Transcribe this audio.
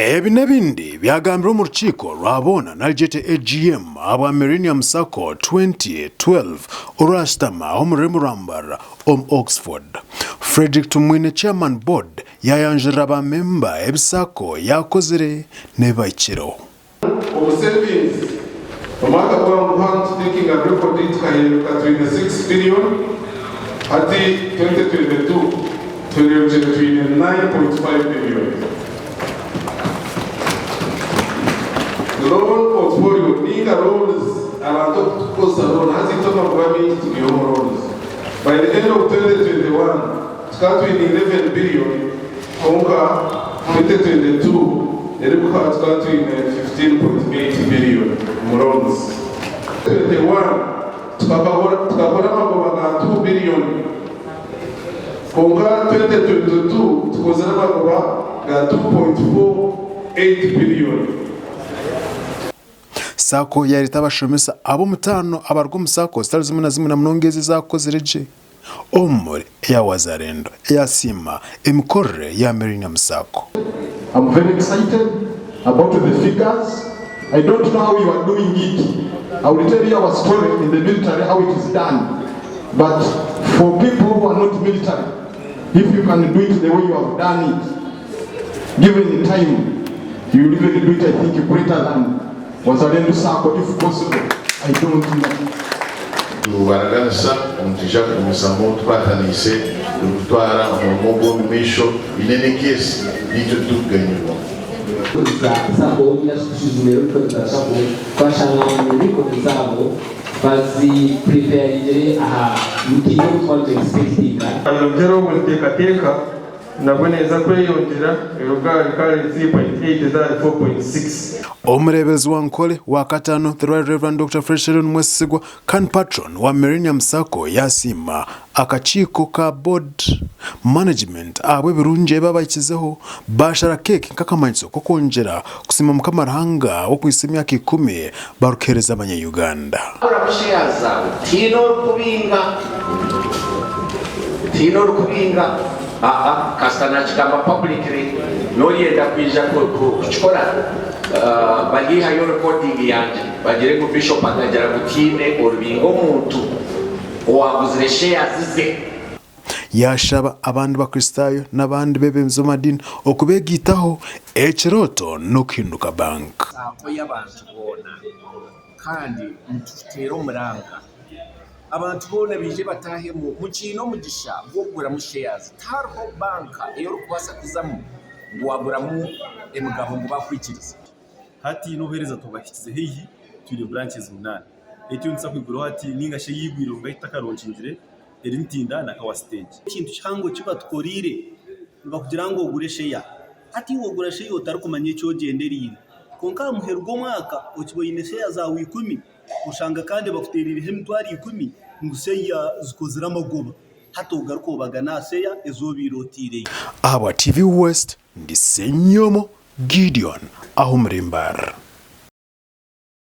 Ebi n'ebindi byagambirwe omu rukiiko rwa boona nari gyete AGM ahabwa Millennium Sacco 2012 orwashutama omu rurembo rwa Mbarara omu Oxford. Fredrick Tumwine Chairman Board yayanjurira ba memba ebi Sacco yakozire n'ebi bahikireho. Omu savings, omwaka gwanguha nitutekinga record tukahereruka twine 6 billion, hati 2022 tuhererukire twine 9.5 billion. Loan portfolio ninga loans abantu okutukozesa loan hati itwe amagoba mingi tugaiha omu loans. By the end of 2021 tukaba twine 11 billion Kwonka 2022 erikuhwa tukaba twine 15.8 billion omu loans. 2021 tukakora amagoba ga 2 billion kwonka 2022 tukozire amagoba ga 2.48 billion. Sacco yareeta abashomesa ab'omutaano abaruga omu Sacco zitari zimwe na zimwe na munonga ezi ezaakozire gye omuri eya Wazalendo eyasiima emikorere ya Millennium Sacco. I'm very excited about the figures, I don't know how you are doing it, I will tell you our story in the military how it is done but for people who are not military if you can do it the way you have done it given time you will even do it I think greater than Wazalendo Sacco if possible I don't know. Nibaraganisa ngu nitwija kugumizamu tukwataniise turikutwara omurimo ogu omu maisho. In any case, naitwe titurikuganyirwa. Za Sacco ningashi tushwijumire record za Sacco twashanga ngu record zaabo bazi preparingire aha mutindo ogu twaba nitu expectinga. Ayongyera obu niteekateeka Nabwo neeza kweyongyera eruga ahari kare 3.8 eze ahari 4.6. Omureeberezi wa Nkore wa kataano, The Right Rev Dokita Fred Sheldon Mwesigwa kandi Patron wa Millennium Sacco yaasiima akakiiko ka Board Management ahabw'ebirungi ebi abahikizeho baashara keeki nk'akamanyiso k'okwongyera kusiima Mukama Ruhanga ahabw'okuhitsya emyaka ikumi barikuheereza abanya-Uganda. Waguramu shares zaawe tihaine orikubinga, tihaine orikubinga. Aa kasita nakigamba publicly noyenda kwija kukikora baryihayo recording yangye bagire ngu Bishop akagira ngu tihaine oribinga omuntu owaguzire shares ze. Yaashaba abandi Bakristaayo n'abandi beebembezi b'amadiini okubeegaitaho ekirooto n'okuhinduka bank. Sacco y'abantu boona kandi nituteera omuranga. Abantu boona baije bataahemu. Mukiine omugisha gw'okuguramu shares. Tihariho banka ei orikubaasa kuzamu ngu waaguramu emigabo ngu baakwikirize. Hati n'obuheereza tububahikize haihi, twine branches munaana. Eki nituza kwiguraho hati ninga shi eyigwire kwonka ei tutakaloncingire eri Ntinda na Kawa stage. Ekintu kihango eki batukoreire nibakugira ngu ogure sheya. Hati iwe ogura sheya otarikumanya eki ogyendereire. Kwonka aha muheru gw'omwaka okiba oine sheya zaawe ikumi. Oshanga kandi bakutereireho emitwaro ikumi ngu seya zikozire amagoba. Hati ogaruka obagana aha seya ezi obaire oteireyo. Ahabwa TV West, ndi Ssenyomo Gideon ah'omuri Mbarara.